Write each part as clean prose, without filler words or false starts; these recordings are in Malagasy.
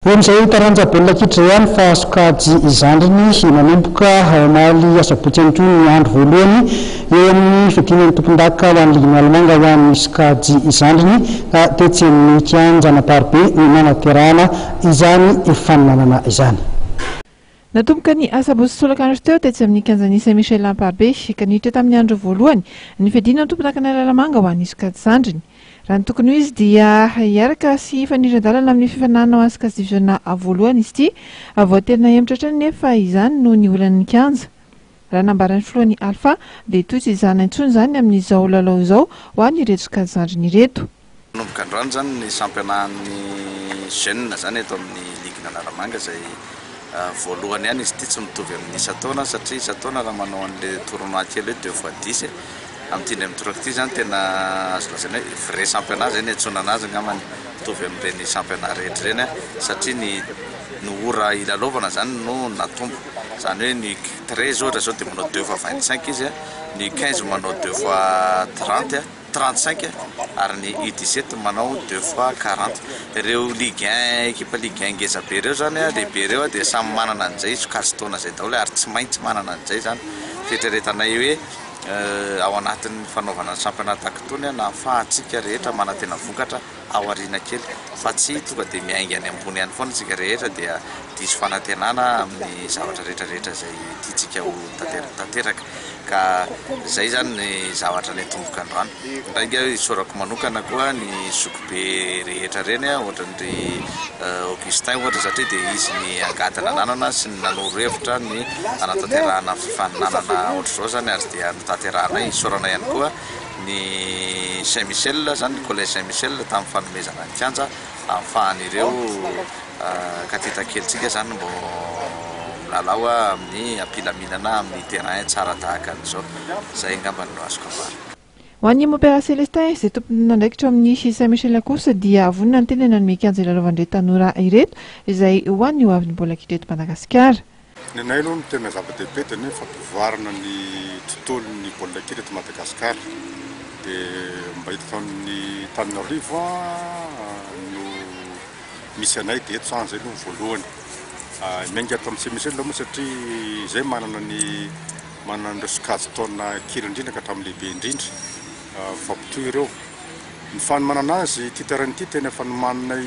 Eo amin'izay taranja baolina kitra izay ihany fa sokajy zandriny nanomboka omaly asabotsy ihany koa ny andro voalohany eo amin'ny fiadiana ny tompondaka ho an'ny ligin'Analamanga ho an'ny sokajy zandriny tetsy amin'ny kianjan'Amparibe no nanaterahana izany faninanana izany. Natomboka ny asabotsy tolakandro teo tetsy amin'ny kianjan'ny Saint Michel Amparibe ka niditra tamin'ny andro voalohany ny fiadiana ny tompondakan'Analamanga ho an'ny sokajy zandriny. Raha ny tokony ho izy dia hiaraka sy hifanindran-dalana amin'ny fifaninanana ho an'ny sokajy diviziona voalohany izy ity. Voatery nahemotra hatrany nefa izany noho ny olan'ny kianja. Raha nambaran'ny filohan'ny Alfa dia toy tsy hijanona intsony izany amin'izao lalao izao ho an'ireto sokajy zandriny ireto. Nanomboka androany izany ny championnat-n'ny jeunes izany eto amin'ny ligin'Analamanga izay voalohany ihany izy ity, tsy mitovy amin'ny isan-taona satria isan-taona raha manao an'ilay tournoi kely hoe deux fois dix Amin'ity indray mitoraka ity izany tena azo lazaina hoe vrai championnat izay ny iantsoana anazy angambany, mitovy amin'ireny championnat rehetra ireny satria ny ny ora hilalaovana izany no natombo, izany hoe ny 13 ohatra izao dia manao deux fois 25 izy, ny 15 manao deux fois 30, 35 ary ny U17 manao deux fois 40. Ireo ligue un, ekipa ligue un ngeza be ireo izany, lehibe ireo dia samy manana an'izay sokajin-taona izay daholo ary tsy maintsy manana an'izay izany. Fieritreretanay hoe ao anatin'ny fanaovana ny championnat tahaka itony na ahafahantsika rehetra manantena vokatra ao aoriana kely fa tsy tonga dia miainga any ambony any foana isika rehetra dia diso fanantenana amin'ny zavatra rehetra rehetra izay tiantsika ho tanteraka ka izay izany ny zavatra niatomboka androany. Indray ange isaorako manokana koa ny zokibe rehetra ireny ohatran'dry Augustin ohatra satria dia izy ny angady nananana sy ny nanoro hevitra ny hanatanterahana ny fifaninanana ohatr'izao izany ary dia notanterahanay. Isaorana ihany koa ny Saint Michel izany, ny Collège Saint Michel tamin'ny fanomezana ny kianja ahafahan'ireo kateta kelintsika izany mbo milalao amin'ny am-pilaminana amin'ny terrain tsara tahaka an'izao. Izay angamba no azoko ambara. Ho an'ny Mompera Celestin izay tompon'andraikitra ao amin'ny Saint Michel kosa dia vonona ny tenany hanome kianja hilalaovan'ireto tanora ireto izay ho an'ny hoavin'ny baolina kitra eto Madagasikara. Ny anay aloha ny tena zava-dehibe dia ny hoe fampivoarana ny tontolon'ny baolina kitra eto Madagasikara. Dia mba eto Antananarivo no misy anay dia eto izany izay aloha ny voalohany. Miainga ato amin'ny Saint Michel moa satria izay manana ny Manana an'ireo sokajin-taona kely indrindra ka hatramin'ny lehibe indrindra mifampitohy ireo. Ny fanomanana azy ity terrain ity tena efa nomaninay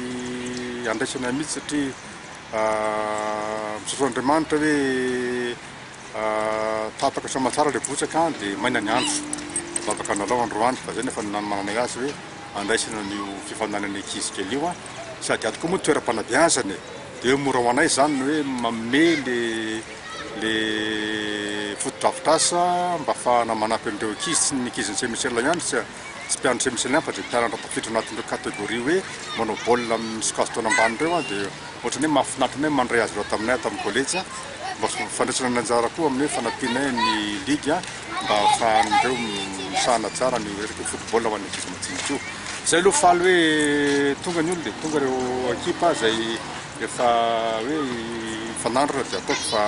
handraisana mihitsy satria misaotra an'Andriamanitra hoe tapaka soamantsara ilay bozaka dia maina ny andro. Afaka nalao androany fa izay no efa nanomananay azy hoe handraisana an'io fifaninanan'ny ankizy kely io. Sady ato koa moa toeram-panabeazana e! Dia hoe mora ho anay izany ny hoe manome le le fotodrafitrasa mba ahafahana manampy an'ireo ankizy, tsy ny ankizin'ny Saint Michel ihany, tsy tsy mpianatr'i Saint Michel ihany fa izay mpianatra tafiditra anatin'ireo catégorie hoe manao baolina amin'ny sokajin-taona ambany ireo dia ohatran'ny hoe mahafinaritra anay mandray azy ireo ato aminay ato amin'ny kolejy mba fandraisana ny anjara koa amin'ny hoe fanampianay ny ligue mba ahafahan'ireo misahana tsara ny resaka football ho an'ny ankizy madinika io. Izay aloha faly hoe tonga ny olona e, tonga ireo ekipa izay efa hoe hifanandrina dia ataoko fa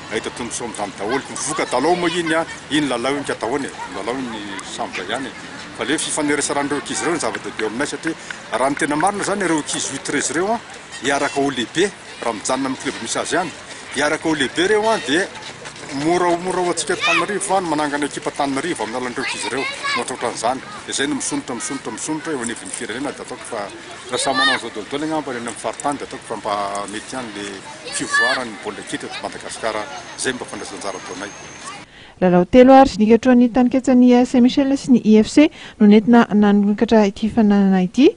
hahita tombontsoa amin'izany daholo. Mivoka-dalao moa iny an, iny lalao iny ka atahoana e, lalao iny samy izay ihany e. Fa ilay hoe fifaneraseran'ireo ankizy ireo no zava-dehibe ao aminay satria raha ny tena marina izany ireo ankizy U 13 ireo an, hiaraka ho lehibe raha mijanona amin'ny club misy azy ihany, hiaraka ho lehibe ireo an dia mora mora ho antsika Antananarivo an ny manangana ekipa Antananarivo amin'ny alalan'ireo ankizy ireo, ny ohatrohatran'izany. Dia izay no misondrotra misondrotra misondrotra eo anivon'ny firenena dia ataoko fa Raha samy manao an'izao daholo angamba ny any amin'ny faritany dia ataoko fa mba mety ihany le fivoaran'ny baolina kitra eto Madagasikara, izay mba fandraisana anjara ataonay. Lalao telo ary nikatrohan'ny taninketsan'ny Saint Michel sy ny IFC no nentina nanokatra ity fifaninanana ity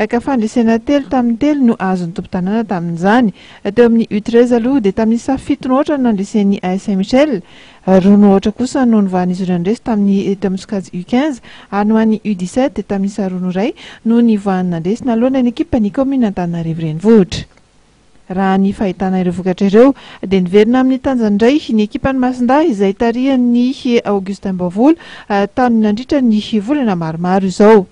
ka fandresena 3-3 no azon'ny tompon-tanàna tamin'izany. Teo amin'ny U 13 aloha dia tamin'ny isa fito no aotra no nandresen'ny Saint Michel. Roa no aotra kosa no nivahan'izy ireo nandresy tamin'ny teo amin'ny sokajy U 15 ary ny ho an'ny U 17 dia tamin'ny isa 2-1 no nivoahany nandresy nanoloana ny ekipan'ny kaominina Antananarivo Renivohitra. Raha ny fahitana ireo vokatra ireo dia niverina amin'ny tanjany indray ny ekipan'i Masindahy izay tarihan'i Augustin Bavola tany nandritra ny volana maromaro izao.